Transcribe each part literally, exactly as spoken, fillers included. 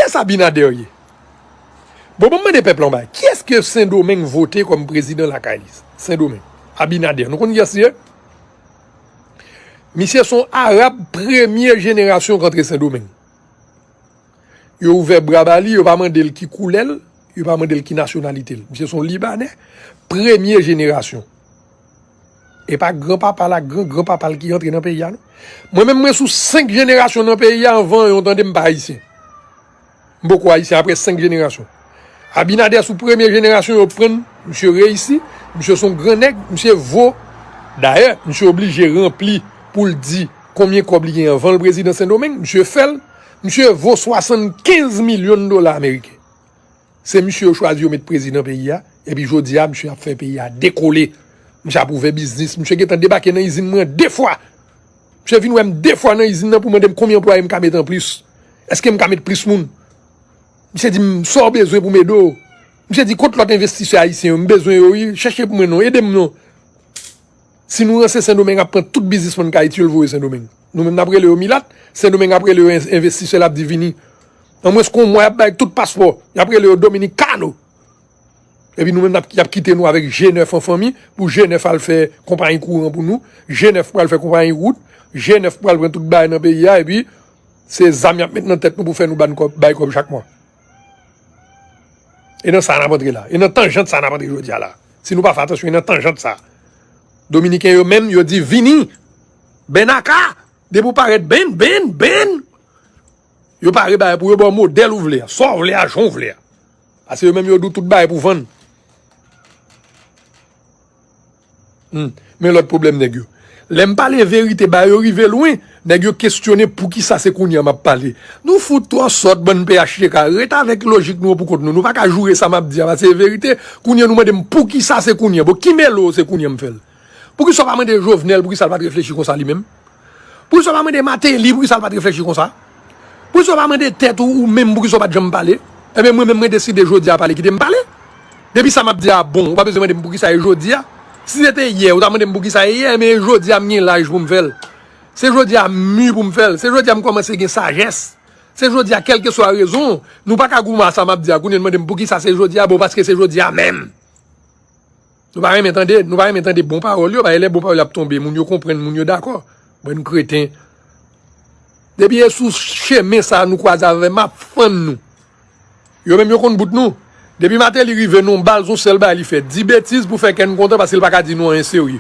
Kiyès Abinader ye? Bon, ban m mande pèp la yon bagay. Kiyès ke Sendomeng vote kòm prezidan lakay li? Sendomeng. Abinader. Nou konn kiyès li ye? Misye se yon Arab premye jenerasyon k antre Sendomeng. Yo ouvè bra ba li, yo pa mande l ki koulè l, yo pa mande l ki nasyonalite l. Misye se yon Libanè, premye jenerasyon. E pa granpapa l ak gran granpapa l ki rantre nan peyi a, non. Mwen menm, mwen sou senk jenerasyon nan peyi a, anvan yo tande m pa ayisyen. M poko ayisyen apre senk jenerasyon. Abinader sou premye jenerasyon yo pran, misye reyisi, misye se yon gran nèg, misye vo. Dayè, misye oblije ranpli pou l di konbyen kòb li gen anvan l prezidan Sendomeng, misye fè l, misye vo swasannkenz milyon dola ameriken. Se misye yo chwazi yo met prezidan peyi a, epi jodi a, misye ap fè peyi a dekole. Misye ap ouvè biznis, misye gentan debake nan izin mwen de fwa. Misye vin wè m de fwa nan izin nan pou mande m konbyen anplwaye m ka met anplis. Èske m ka met plis moun? Misye di m, sa w bezwen pou m ede w? Misye di, kot lòt envestisè ayisyen yo? M bezwen yo, wi. Chèche pou mwen non. Ede m non. Si nou ranse Sendomeng ap pran tout biznismann k Ayiti yo, l voye Sendomeng. Nou menm n ap rele yo milat, Sendomeng ap rele yo en-, envestisè, l ap di vini. An mwens ke yon mwa, y ap bay tout paspò. Y ap rele yo Dominikano. Epi nou menm, n ap, y ap kite nou avèk G nèf an fanmi, pou G nèf al fè konpayi kouran pou nou, G nèf pral fè konpayi wout, G nèf pral pran tout bagay nan peyi a, epi se zam y ap met nan tèt nou pou fè nou ban kòb, bay kòb chak mwa. E nan sa n ap antre la. E nan tanjant sa n ap antre jodi a la. Si nou pa fè atansyon, e nan tanjant sa. Dominiken yo menm, yo di vini. Benaka. Depi w parèt ben, ben, ben. Yo pare bagay pou yo ba w modèl ou vle a. Sa w vle a, jan w vle a. Paske yo menm yo di w tout bagay pou vann. Hmm. Men lòt pwoblèm nèg yo. Lè m pale verite ba yo rive lwen, nèg yo kesyone poukisa se kounye a m ap pale. Nou fout twò sòt bann P H T K. Ret avèk lojik nou an pou kont nou. Nou pa ka joure sa m ap di a, paske se verite. Kounye a nou mande m poukisa se kounye a. Bon, ki melo se kounye a m fè l? Poukisa w pa mande Jovenel poukisa l pa t reflechi konsa li menm? Poukisa w pa mande Martelly poukisa l pa t reflechi konsa? Poukisa w pa mande tèt ou, ou menm poukisa w pa t janm pale? Ebyen, mwen menm, mwen deside jodi a pale, kite m pale. Depi sa m ap di a bon, ou pa bezwen mande m poukisa e jodi a. Si se te yè, ou ta mande m poukisa e yè, men e jodi a m gen laj pou m fè l. Se jodi a m mi pou m fè l. Se jodi a m kòmanse gen sajès. Se jodi a, kèlkeswa rezon, nou pa ka goumen a sa m ap di a. Kounye a n mande m poukisa se jodi a, bon, paske se jodi a menm. Nou pa renmen tande, nou pa renmen tande bon pawòl yo, paske lè bon pawòl yo ap tonbe, moun yo konprann, moun yo dakò. Bann kreten. Depi e sou chemen sa a nou kwaze avè m, m ap fann nou. Yo menm yo konn bout nou. Depi Martelly rive nan yon bal, se yon sèl bagay li fè. Di betiz pou fè kè n kontan paske l pa ka di nou anyen serye.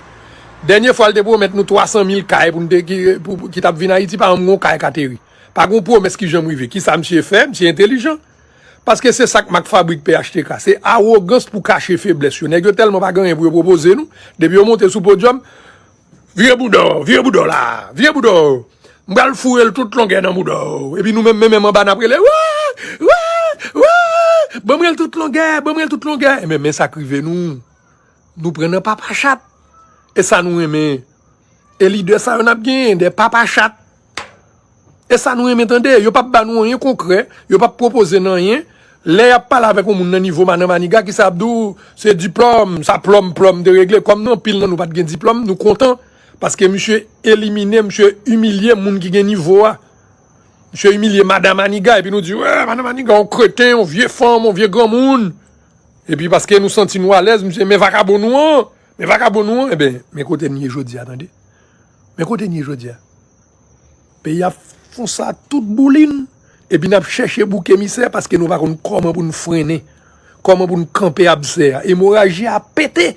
Dènye fwa l te pwomèt nou twa san mil kay pou n te, ki, pou, pou, ki t ap vin Ayiti, pa yon kay k ateri. Pa gen pwomès ki janm rive. Kisa misye fè? Misye entelijan. Paske se sa k mak fabrik P H T K. Se awogans pou kache feblès yo. Nèg yo tèlman pa gen anyen pou yo pwopoze nou. Depi yo monte sou podyòm, vire bouda w, vire bouda w la, vire bouda w. M pral foure l tout longè nan bouda w. Epi nou menm, menm, menm anba n ap rele, wè, wè, wè, ban mwen l tout longè, ban mwen l tout longè. Enben, men sa k rive nou. Nou pran nan papa chat. E sa nou renmen. E lidè sa yo n ap genyen, de papa chat. E sa nou renmen tande, yo p ap ba nou anyen konkrè, yo p ap pwopoze n anyen. Lè y ap pale avèk yon moun nan nivo Madan Maniga, kisa y ap di w? Se diplòm, sa plòm, plòm te regle. Kòm nou anpil nan nou pa t gen diplòm, nou kontan, paske misye elimine, misye imilye moun ki gen nivo a. Misye imilye Madan Maniga, epi nou di, wè, Madan Maniga, yon kreten, yon vye fanm, yon vye granmoun. Epi paske nou santi nou alèz, misye, men vakabon nou an, men vakabon nou an, enben, men kote n ye jodi a, tande. Men kote n ye jodi a. Peyi a fon sa tout boulin, epi n ap chèche bouk emisè paske nou pa konn kòman pou n frennen, kòman pou n kanpe absè a. Emoraji a pete.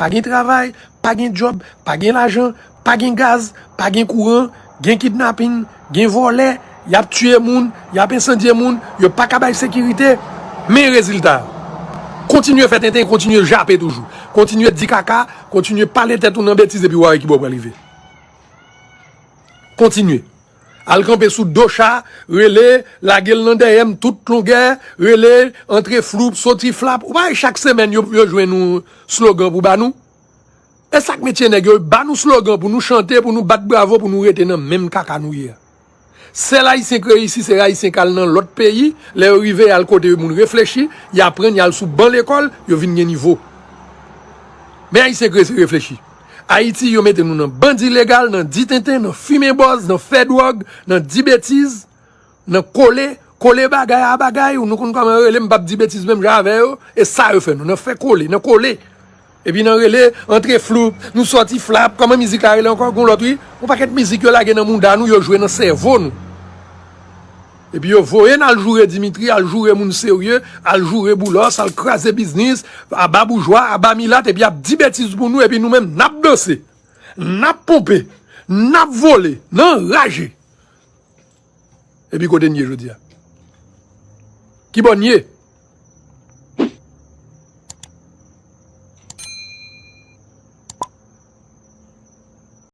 Pa gen travay, pa gen djòb, pa gen lajan, pa gen gaz, pa gen kouran, gen kidnapin, gen vòlè, y ap tiye moun, y ap ensandye moun, yo pa ka bay sekirite. Men rezilta. Kontinye fè tenten, kontinye jape toujou. Kontinye di kaka, kontinye pale tèt ou nan betiz epi w a wè ki bò w pral rive. Kontinye. Al kanpe sou do cha, rele, lage l nan dèyè m tout longè, rele, antre floup, soti flap. Ou pa wè chak semèn yo, yo jwenn yon slogan pou ba nou? E sa k metye nèg yo, ba nou slogan pou nou chante, pou nou bat bravo, pou nou rete nan menm kaka nou ye a. Sèl Ayisyen k reyisi, se Ayisyen k al nan lòt peyi, lè yo rive, y al kote moun reflechi, y aprann, y al sou ban lekòl, yo vin gen nivo. Men Ayisyen k resi reflechi. Ayiti, yo mete nou nan bandi legal, nan di tenten, nan fimen bòz, nan fè dwòg, nan di betiz, nan kole, Kole bagay a bagay, ou nou konn kòman yo rele, m p ap di betiz menm jan avè yo, e sa yo fè nou, nan fè kole, nan kole. Epi nan rele, antre floup, nou sòti flap, kòman mizik la rele ankò, gon lòt wi, yon pakèt mizik yo lage nan mouda nou, yo jwe nan sèvo nou. Epi yo voye n al joure Dimitri, al joure moun serye, al joure Boulos, al kraze biznis, aba boujwa, aba milat, epi ap di betiz pou nou, epi nou menm, n ap danse, n ap ponpe, n ap vole, n anraje. Epi kote n ye jodi a? Kibò n ye?